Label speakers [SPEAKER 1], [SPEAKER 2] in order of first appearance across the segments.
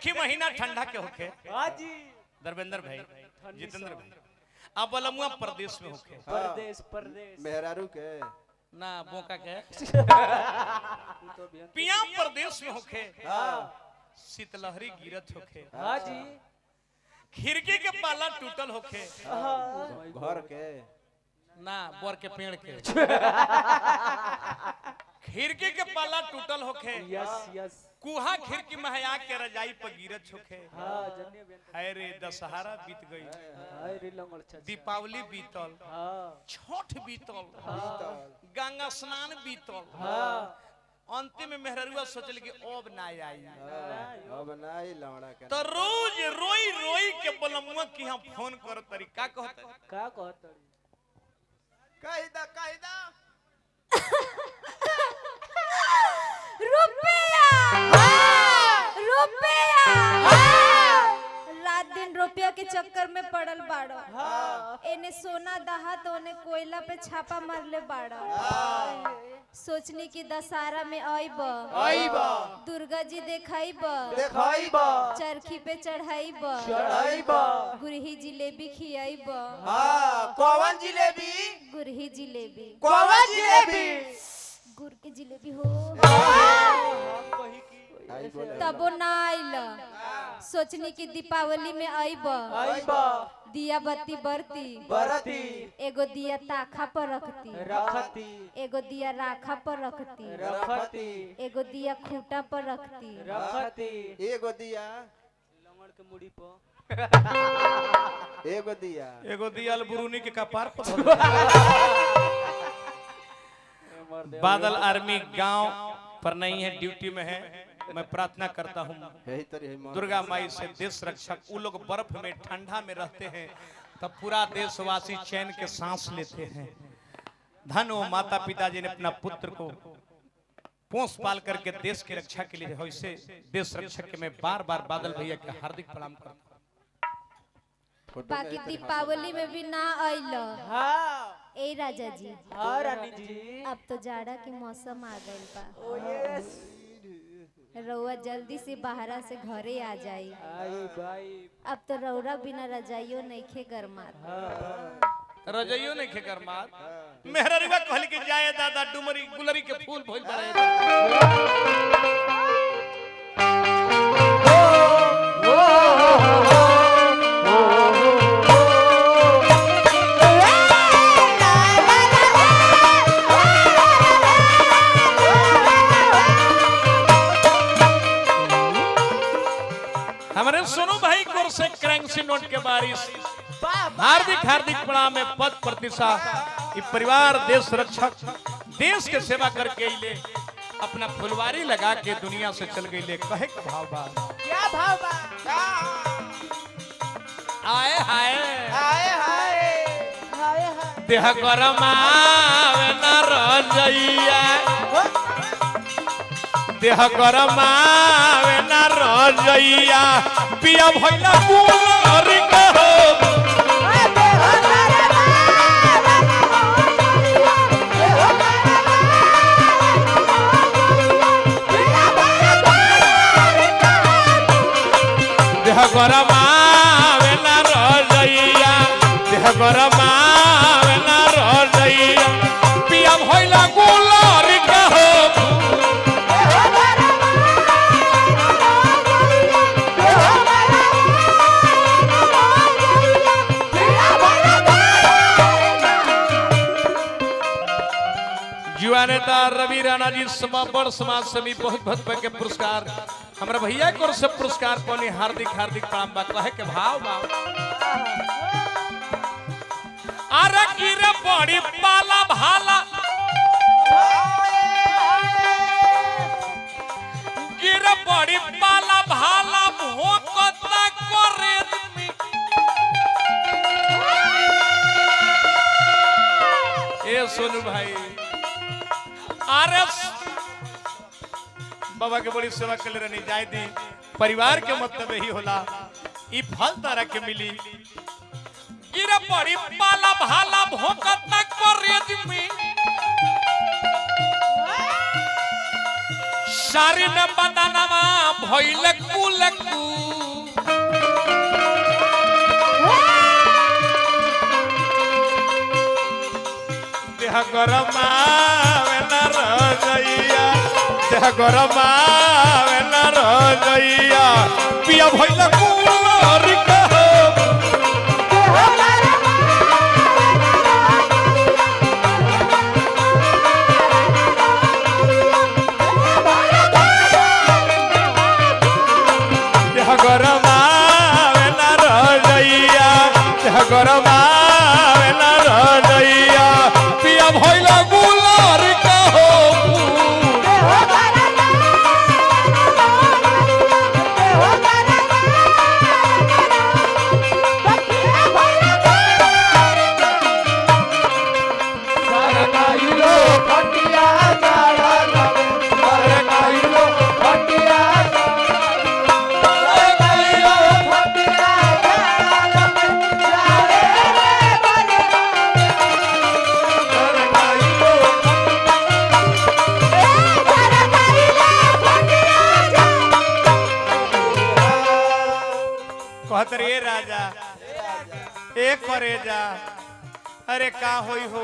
[SPEAKER 1] देखी महीना ठंडा के होखे।
[SPEAKER 2] हाँ जी।
[SPEAKER 1] धर्मेंद्र भाई, जितेंद्र भाई, अब बलमुआ प्रदेश में होखे।
[SPEAKER 2] परदेश परदेश
[SPEAKER 3] मेहरारू के
[SPEAKER 1] ना बोका के
[SPEAKER 2] तू तो भी
[SPEAKER 1] पिया प्रदेश में होखे।
[SPEAKER 3] हाँ।
[SPEAKER 1] शीतलहरी गिरत होखे।
[SPEAKER 2] हाँ जी।
[SPEAKER 1] खिड़की के पाला टूटल होखे।
[SPEAKER 2] हाँ।
[SPEAKER 3] घर के
[SPEAKER 1] ना बर के पेड़ के खिड़की के पाला टूटल होखे।
[SPEAKER 2] Yes yes.
[SPEAKER 1] कुहा खिड़की में आ के रजाई पर गिरत होखे।
[SPEAKER 2] हाँ जन्य बेन।
[SPEAKER 1] हाय रे दशहरा बीत गई,
[SPEAKER 2] हाय रे लंगड़ चाचा।
[SPEAKER 1] दीपावली बीतल,
[SPEAKER 2] हाँ।
[SPEAKER 1] छठ बीतल, गंगा स्नान बीतल।
[SPEAKER 2] हाँ।
[SPEAKER 1] अंतिम में मेहररुआ सोचल कि अब ना आई।
[SPEAKER 3] अब नहीं लौड़ा के।
[SPEAKER 1] तो रोज रोई रोई के बलमुआ की हम फोन कर तरी का कहत
[SPEAKER 2] का कहत
[SPEAKER 3] कही दा कही दा।
[SPEAKER 4] रुपया रुपया रात दिन रुपया के चक्कर में पड़ल बाड़ो। एने सोना दहा तो ओने कोयला पे छापा मारले बाड़ो। सोचनी की दशहरा में आइब, दुर्गा जी देखाइब,
[SPEAKER 3] देखाइब,
[SPEAKER 4] चरखी पे चढ़ाइब,
[SPEAKER 3] चढ़ाइब,
[SPEAKER 4] गुरही जिलेबी खियाइब।
[SPEAKER 3] हाँ कौन जिलेबी?
[SPEAKER 4] गुरही जिलेबी।
[SPEAKER 3] कौन जिलेबी?
[SPEAKER 4] गुड़ के जिलेबी हो। तबो ना आइल। सोचनी की दीपावली में आइब, दिया बत्ती बरती,
[SPEAKER 3] बरती,
[SPEAKER 4] एगो दिया ताखा पर रखती,
[SPEAKER 2] रखती,
[SPEAKER 4] एगो दिया राखा पर रखती,
[SPEAKER 2] रखती,
[SPEAKER 4] एगो दिया खूंटा पर रखती,
[SPEAKER 2] रखती,
[SPEAKER 3] एगो दिया
[SPEAKER 2] लंगड़ के मुड़ी पर
[SPEAKER 3] एगो दिया,
[SPEAKER 1] एगो दिया अलबुरुनी के कपार पर। बादल आर्मी गांव पर नहीं है, ड्यूटी में है। मैं प्रार्थना करता हूँ दुर्गा माई से देश रक्षक, वो लोग बर्फ में ठंडा में रहते हैं तब पूरा देशवासी चैन के सांस लेते हैं। धन वो माता पिताजी ने अपना पुत्र को पोस पाल करके देश की रक्षा के लिए, वैसे देश रक्षक के मैं बार बार बादल भैया के हार्दिक प्रणाम करता हूँ।
[SPEAKER 4] बाकी दीपावली में भी ना आइल।
[SPEAKER 2] हाँ।
[SPEAKER 4] ए राजा जी।
[SPEAKER 2] हाँ रानी जी।
[SPEAKER 4] अब तो जाड़ा के मौसम आ गइल बा।
[SPEAKER 2] ओ यस।
[SPEAKER 4] रउआ जल्दी से बाहरा से घरे आ जाई।
[SPEAKER 2] आई भाई।
[SPEAKER 4] अब तो रउरा बिना रजाइयो नइखे गरमात।
[SPEAKER 1] रजाइयो नइखे गरमात। मेहररुआ कहल के जाए दादा डुमरी गुलरी के फूल भइल बा। हमारे सोनू भाई को से करेंसी नोट के बारिश हार्दिक हार्दिक प्रणाम है। पद प्रतिष्ठा ये परिवार देश रक्षक देश के सेवा करके ले अपना फुलवारी लगा के दुनिया से चल गई ले। कहे के भाव बा?
[SPEAKER 2] क्या भाव बा?
[SPEAKER 1] आए हाय
[SPEAKER 3] आए हाय
[SPEAKER 2] हाय हाय।
[SPEAKER 1] देह गरमावे न रजैया, देह गरमावे न रजैया, पिया भइला गुलरी के हो। देह गरमावे न रजैया, देह गरमावे न रजैया, पिया भइला गुलरी के हो। युवा नेता रवि राणा जी बड़ समाज सेवी बहुत बहुत के पुरस्कार हमारे भैया को से पुरस्कार पौनी हार्दिक हार्दिक प्रणाम बा। कहे के भाव बा? अरे गिरे बड़ी पाला भाला, गिरे बड़ी पाला भाला भोंकता करे। ए सोनू भाई, अरे बाबा के बड़ी सेवा कर रहनी जाए दी। परिवार के मतलब यही होला, ई फल तारा के मिली। गिरे पड़ी पाला भाला भोंकता करे में, सारी न बदनवा भइल कुल कुल। गरमावेला रजैया, देह गरमावेला रजैया, पिया भइल कुंवर कहो। देह गरमावेला रजैया, देह गरमावेला रजैया, पिया भइल गुलार कहो। कहत रे राजा, ए करेजा, अरे का होई हो,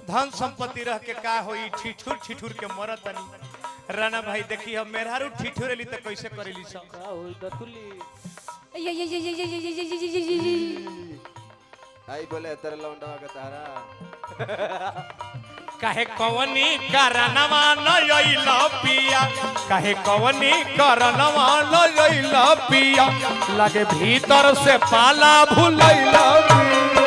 [SPEAKER 1] धन संपत्ति रह के का होई, ठिठुर ठिठुर के मरत तनी। राणा भाई देखी हम मेहरारू ठिठुरेली त कैसे करेली सब।
[SPEAKER 2] का होई दतुली।
[SPEAKER 4] ये ये ये ये ये ये ये ये ये ये ये।
[SPEAKER 3] आई बोले तेरे लौंडवा के तारा।
[SPEAKER 1] काहे कवनी करनवा न अइल पिया, काहे कवनी करनवा न अइल पिया, लागे भीतर से पाला भुलैल पिया।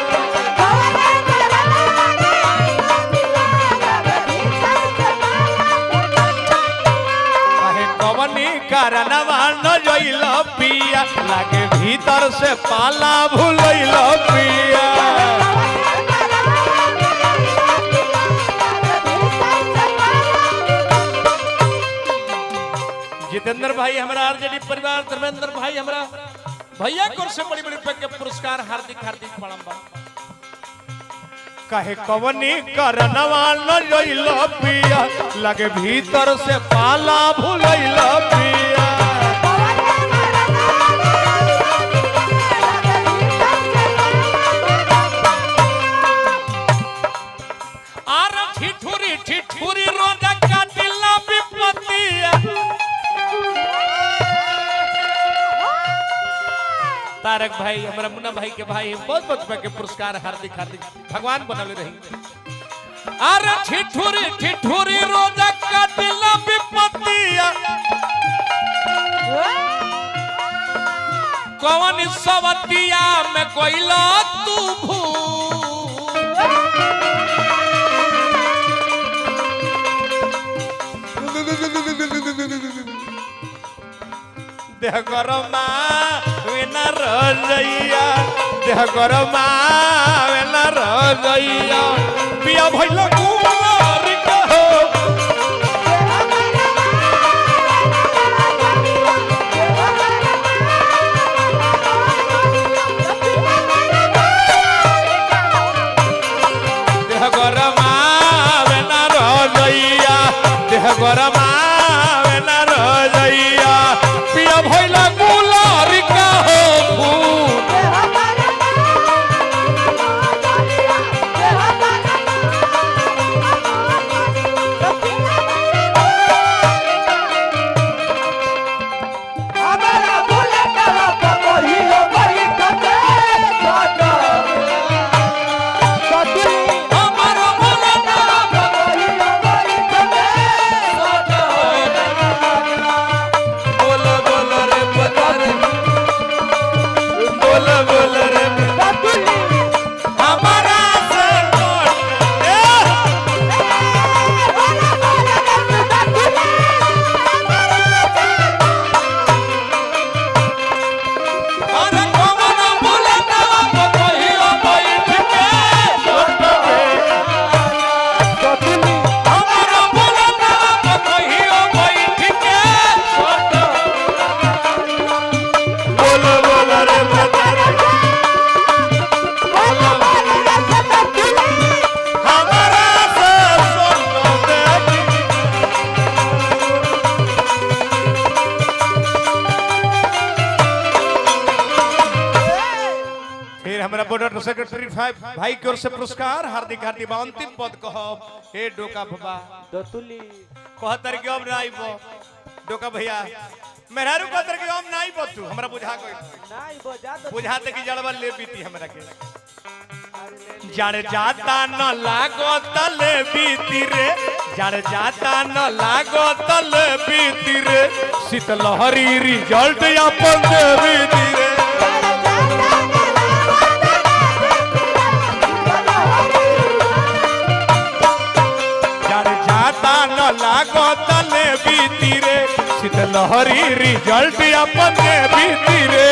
[SPEAKER 1] काहे कवनी करनवा न अइल पिया, लागे भीतर से पाला भुलैल पिया। जितेंद्र भाई हमारा आरजेडी परिवार, धर्मेंद्र भाई हमारा भैया को से बड़ी बड़ी रुपए के पुरस्कार, हार्दिक हार्दिक प्रणाम बा। कहे कवनी करनवा न लइल पिया, लगे भीतर से पाला भुलैल पिया। आर ठिठुरी ठिठुरी रोजा काटिला विपतिया। तारक भाई हमारा मुन्ना भाई के भाई, बहुत बहुत रुपए के पुरस्कार, हार्दिक हार्दिक भगवान बनवले रही। अरे ठिठुरी ठिठुरी रोजा काटिला विपतिया, कौन सवतिया में कोइला तू भू। देह गरमा वेना रजैया, देह गरमा वेना रजैया, पिया भइल कुंवर कहो। देह गरमा वेना रजैया, देह गरमा वेना रजैया, पिया भइल गुलार कहो।
[SPEAKER 4] Yeah.
[SPEAKER 1] हमारा बॉर्डर सेक्रेटरी भाई की ओर से पुरस्कार, हार्दिक हार्दिक अंतिम पद कहो हे डोका बाबा
[SPEAKER 2] दतुली
[SPEAKER 1] कहतर के अब ना आइबो डोका भैया मेहरारू कहतर के हम ना आइबो तू हमरा बुझा गइल।
[SPEAKER 2] नाई बजा दो
[SPEAKER 1] बुझाते कि जड़वा ले बीती हमरा के। जड़ जाता न लागो तले बीती रे, जड़ जाता न लागो तले बीती रे, शीतलहरी रिजल्ट अपन दे बीती रे। जड़ जाता न लागो तले बीती रे, शीतलहरी रिजल्ट अपन दे बीती रे।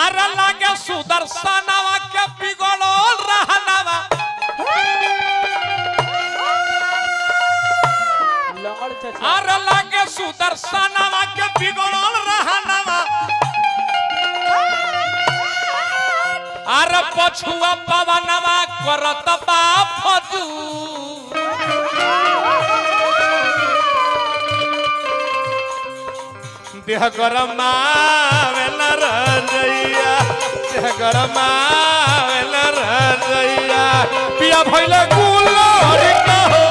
[SPEAKER 1] आरा लागे सुदर्शनवा के बिगड़ल रहनवा,
[SPEAKER 2] लंगड़ चचा
[SPEAKER 1] आरा लागे सुदर्शनवा के बिगड़ल रहनवा, आर पछुआ पवनवा करत बा फजू। देह गरमावेल रजैया, देह गरमावेल रजैया, पिया भइल गुलर कहो।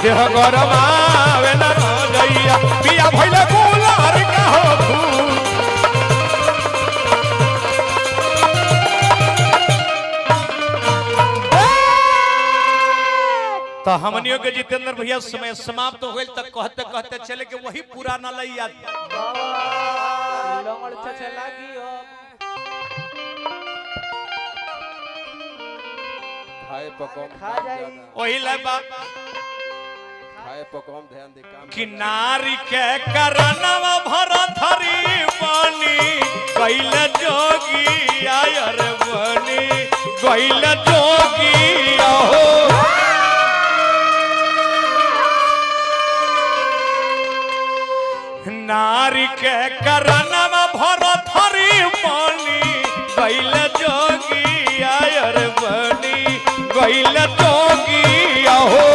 [SPEAKER 1] देह गरमावेल रजैया, पिया भइल गुलर कहो। तो हमनियों के जितेंद्र भैया समय समाप्त हो गइल, त कहते कहते चले के वही पुराना लैया
[SPEAKER 2] लंगड़ चचा लागी अब
[SPEAKER 3] खाए पर कम
[SPEAKER 2] खा
[SPEAKER 3] काम
[SPEAKER 2] जाई।
[SPEAKER 3] ज्यादा।
[SPEAKER 1] वही ले बाप
[SPEAKER 3] खाए पर कम ध्यान दे काम
[SPEAKER 1] कि नारी के करनवा भरथरी बनी गइल जोगी आयर बनी गइल जोगी आहो। नारी के करनवा भरथरी बनी गइल जोगी आयर बनी गइल जोगी आहो।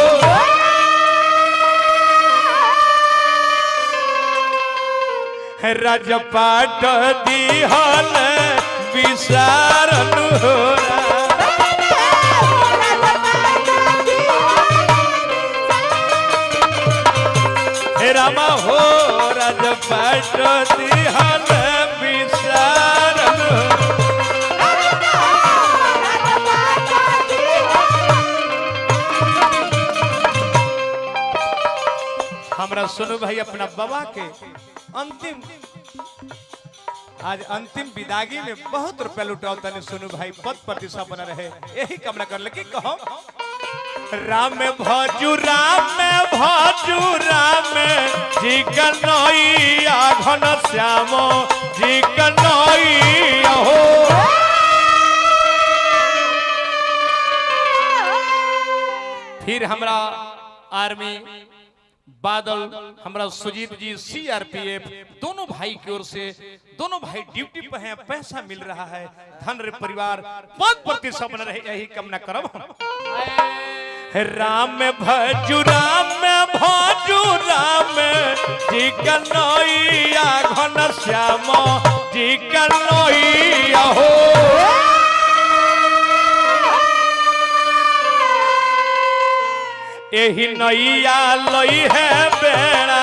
[SPEAKER 1] रजपाट दिहल विसारन होरा। हे रामा हो रजपाट दिहल विसारन होरा। हमरा सुनो भाई अपना बाबा के अंतिम आज अंतिम विदागी में बहुत रुपया लुटाओ तने सुनो भाई पद प्रतिष्ठा बना रहे यही कामना कर ले कि कहो राम भजू राम भजू राम जी कन्हैया घन श्याम जी कन्हैया हो। फिर हमरा आर्मी बादल हमरा सुजीत जी सीआरपीएफ दोनों भाई की ओर से दोनों भाई ड्यूटी पर हैं, पैसा मिल रहा है, धन रे परिवार पद प्रतिष्ठा बन रहे यही कामना करब हम। राम भजू राम जी कन्हैया घन श्याम जी कन्हैया हो। एही नैया लई है बेड़ा